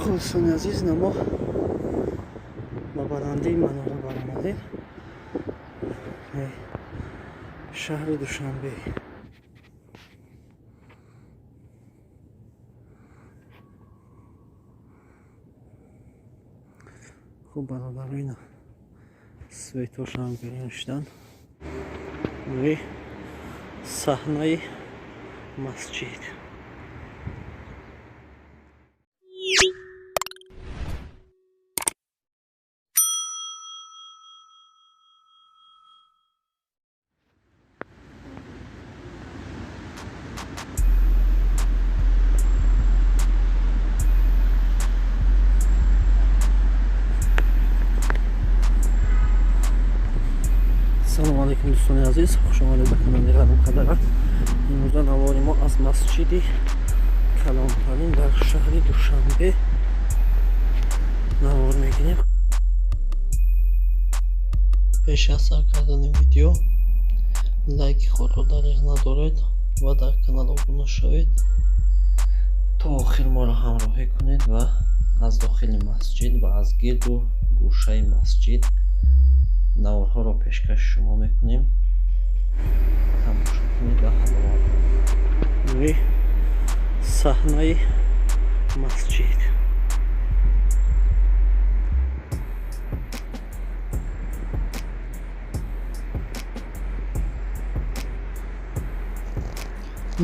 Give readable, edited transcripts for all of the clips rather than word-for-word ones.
Дӯстони азиз, мо ба баландии манора баромадем, шаҳри Душанбе. Хуб, бародаро, ина светошам гирён шудан. Саҳнаи масҷид. Салому алайкум, дӯстони азиз, хушомадед ба канали Ғарм Қадара. Имрӯза навори мо аз масҷиди калонтарин дар шаҳри Душанбе навор мегирем. Пеш аз сар кардани видео лайки худро дариғ надоред ва дар канал обуна шавед. То охир моро ҳамроҳӣ кунед ва аз дохили масҷид ва аз гирду гӯшаи масҷид наворҳоро пешкаши шумо мекунем. Тамошо кунед ва ҳаловат. Саҳнаи масҷид.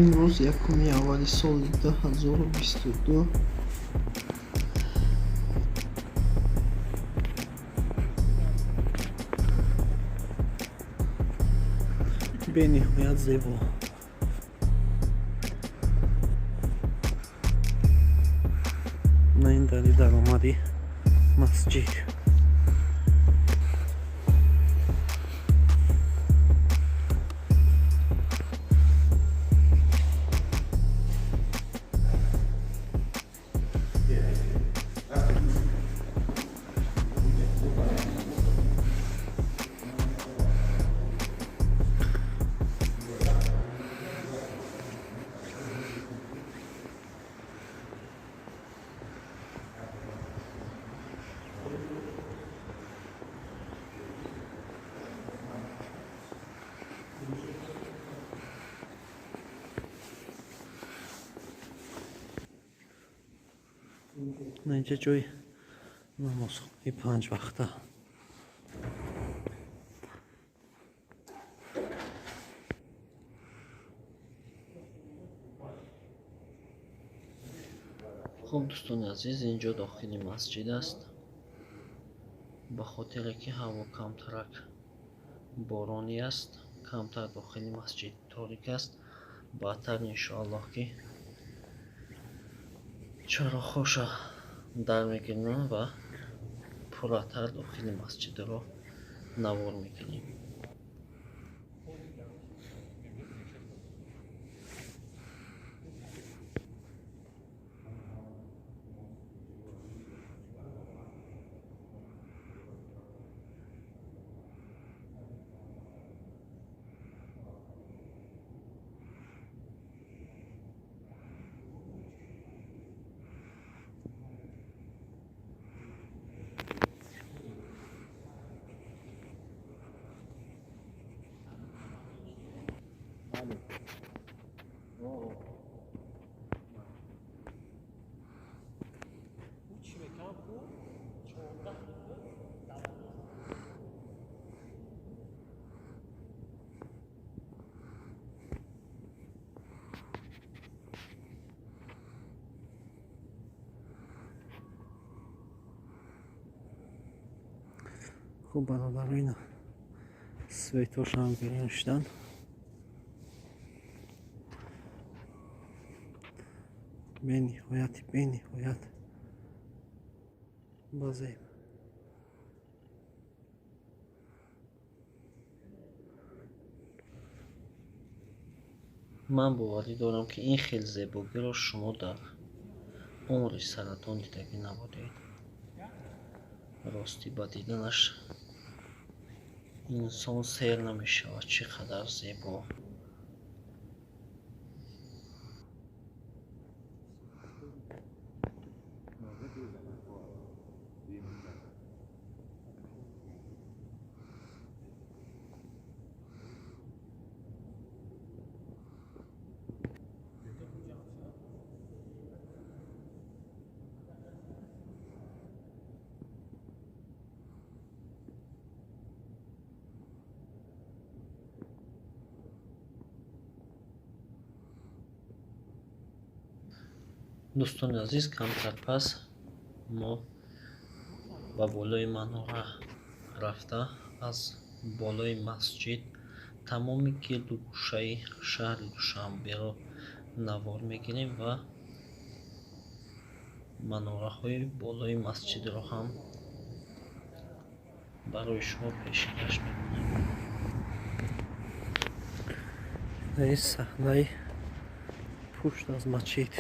Имрӯз 1 январи соли 2022. Бениҳоят зебо. На ин дари даромади масҷид. На инҷа ҷои намозхонаи панҷвақта. Хуб, дӯстони азиз, ин ҷо дохили масҷид аст. Ба хотире ки ҳаво камтарак боронӣ аст, камтар дохили масҷид торик аст. Баъдтар иншоаллоҳ ки чароғҳоша дар мегирем ва пурратар дохили масҷидро навор мегирем. Хуб, бародаро, ина светошам гирён шудан. Бениҳояти бениҳоят базеб. Ман боварӣ дорам, ки ин хел зебогиро шумо дар умри саратон дидагӣ набудед. Ростӣ, ба диданаш инсон сер намешавад, чӣ қадар зебо. Дӯстони азиз, камтар пас мо ба болои манора рафта, аз болои масҷид тамоми гирду гӯшаи шаҳри Душанберо навор мегирем ва манораҳои болои масҷидро ҳам барои шумо пешкаш мекунем. Ин саҳнаи пушт аз масҷид.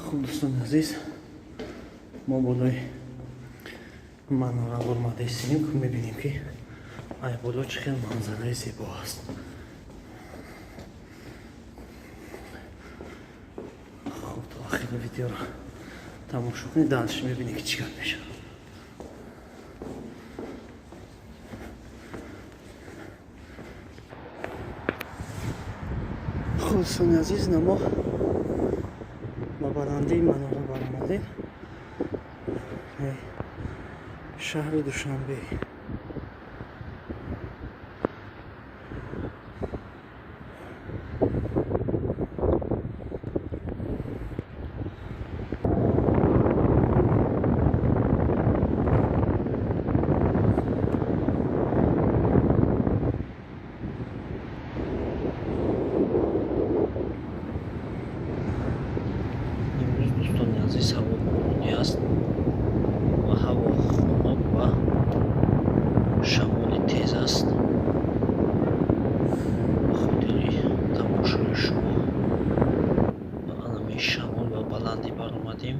Хуб, дӯстони азиз, мо болои манора баромадаистем, мебинем, ки ай боло чӣ хел манзараи зебо аст. Хуб, то охири видеоро тамошо кунед, дальше мебинем, ки чӣ гап мешавад. Хуб, дӯстони азиз, мо ба баландии манора баромадем, шаҳри Душанбе. Имрӯз, дӯстони азиз, ҳаво боронӣ аст ва ҳаво хунук ва шамоли тез аст. Ба хотири тамошои шумо ба анами шамол ва баландӣ баромадем.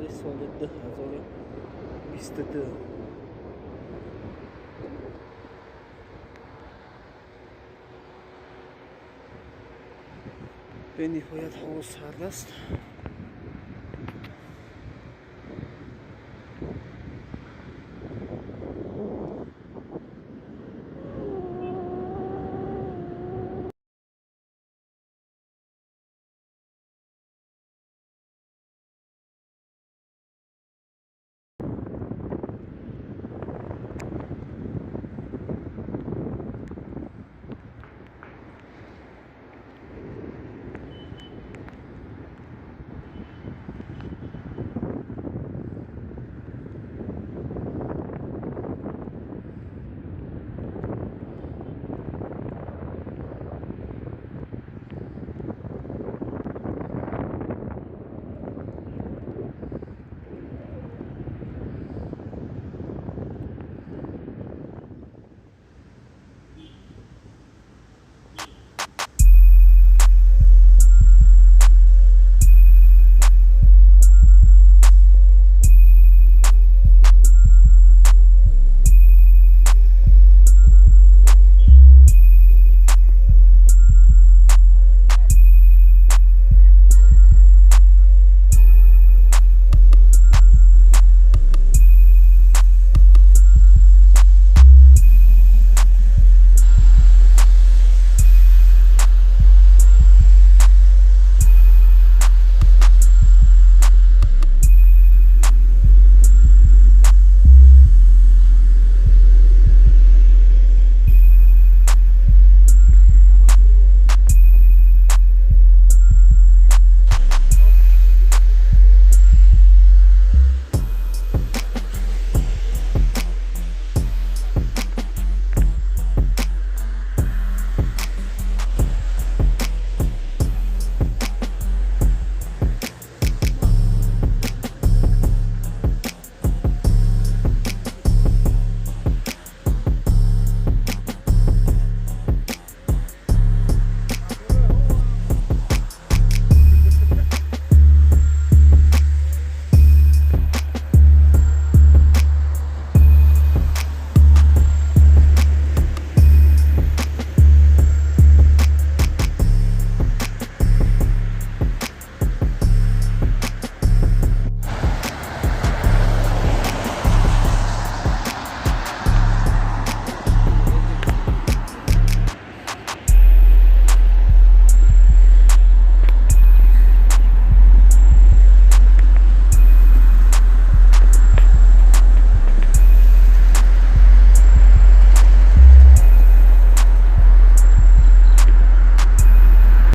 Аввали соли 2022. Бениҳоят ҳаво сард аст.